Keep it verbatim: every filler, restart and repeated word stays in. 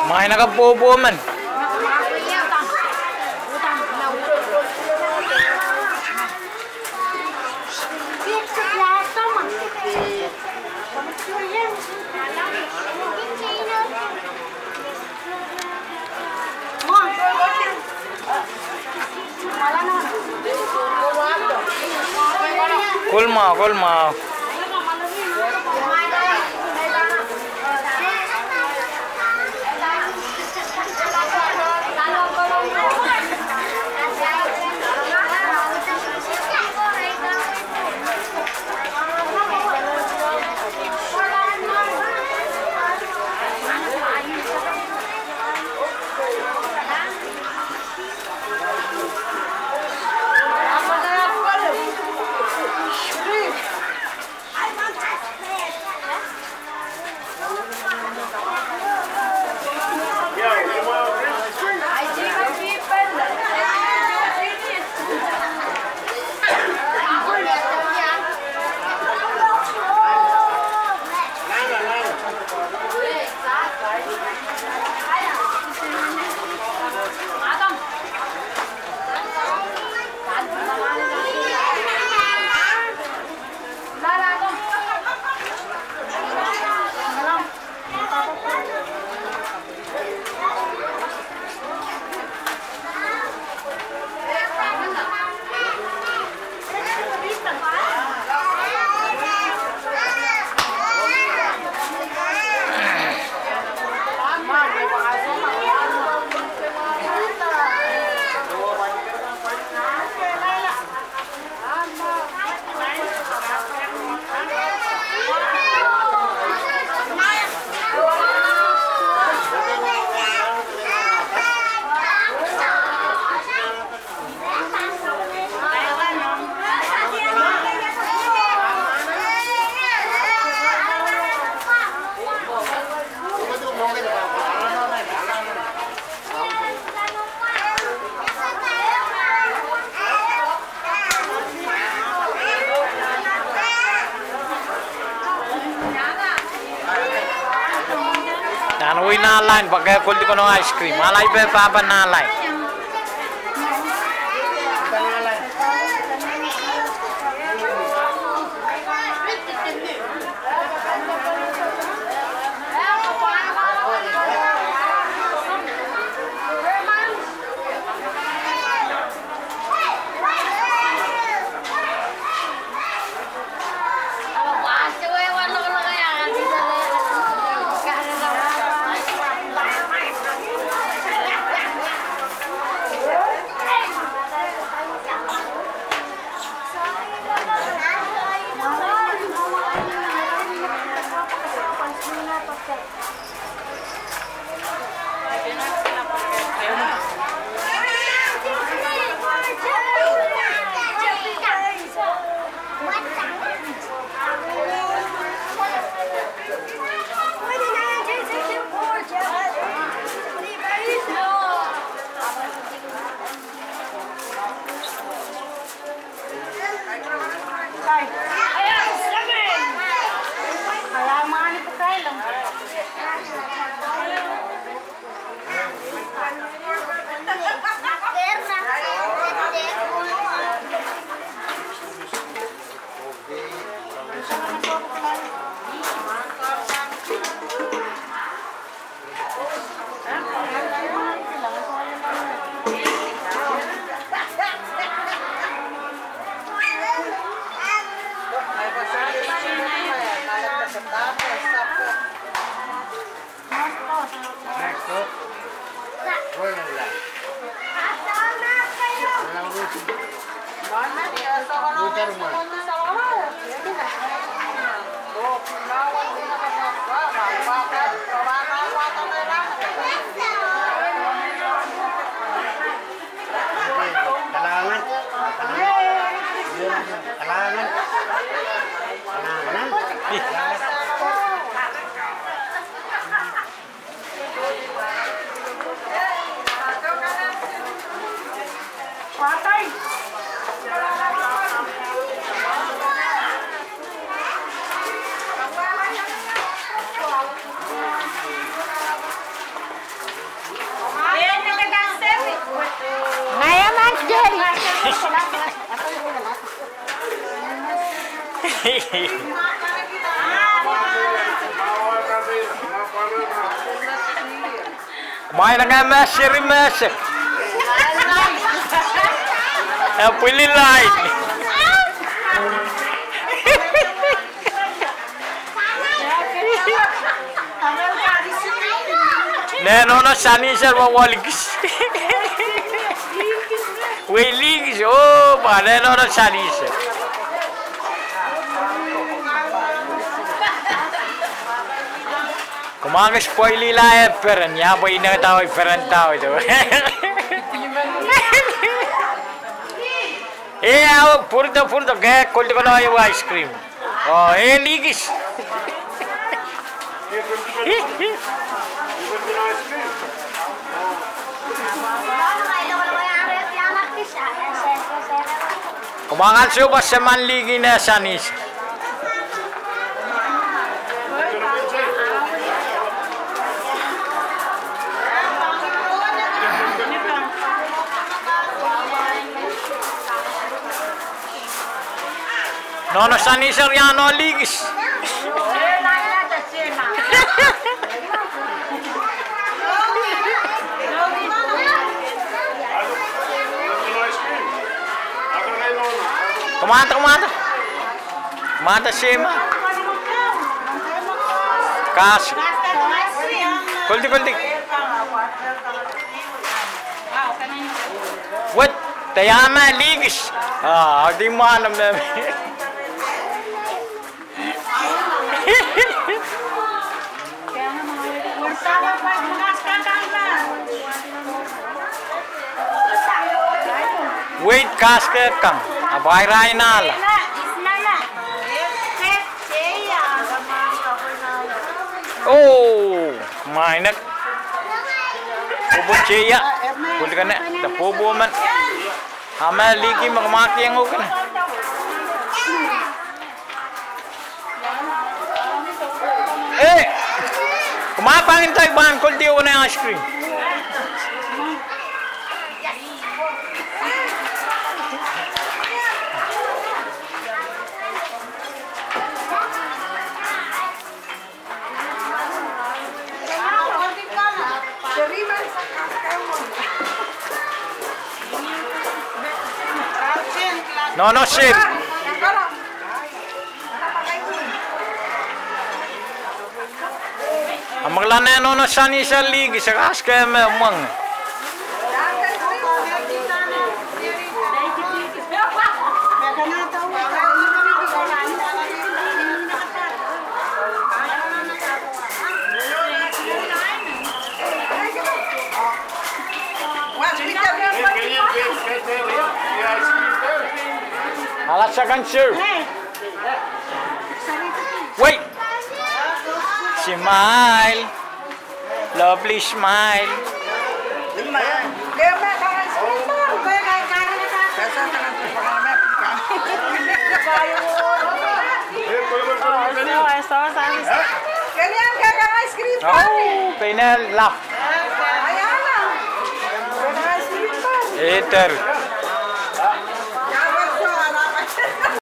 Mwain aka pwopwo men. Kolmwahu, kolmwahu. Nan wia nan lain, pwe ke koledi konehng ice cream. Alai pwe pahpa nan lain. Mwail aka me seri mesek. E pwili lain. Nehnohno saniser me woalikis. Wei likis, oh, ma nehnohno saniser. Kumwail kis pweilila e peren, ia pwe ineng dahwei peren dahwei. E, awo, pwurdo, pwurdo, ke koldi koloa ice cream. Oh, e likis. Kumwail kis sohte pahn seman liki ne sanis. Nohno saniser iang likis. Kamwahda, kamwahda. Kamwahda sema. Kas. Koldi, koldi. Wet, de ia me likis. Ah, di mwahl me. Wet kas ke kang, a pwe irail en ale. Oh, mwahinek. Pwopwo teia. Koldi kene, de pwopwo men. A me liki me kumwail kieng uhk kene. Eh, kumwail pahn nda I pahn koldi wene ice cream. Nohno seri. A mwekid nehnohno saniser likis, e kas ke me mwenge. Ala second serve. Wei. Smile. Lovely smile. Oh, pein e lap. Eder.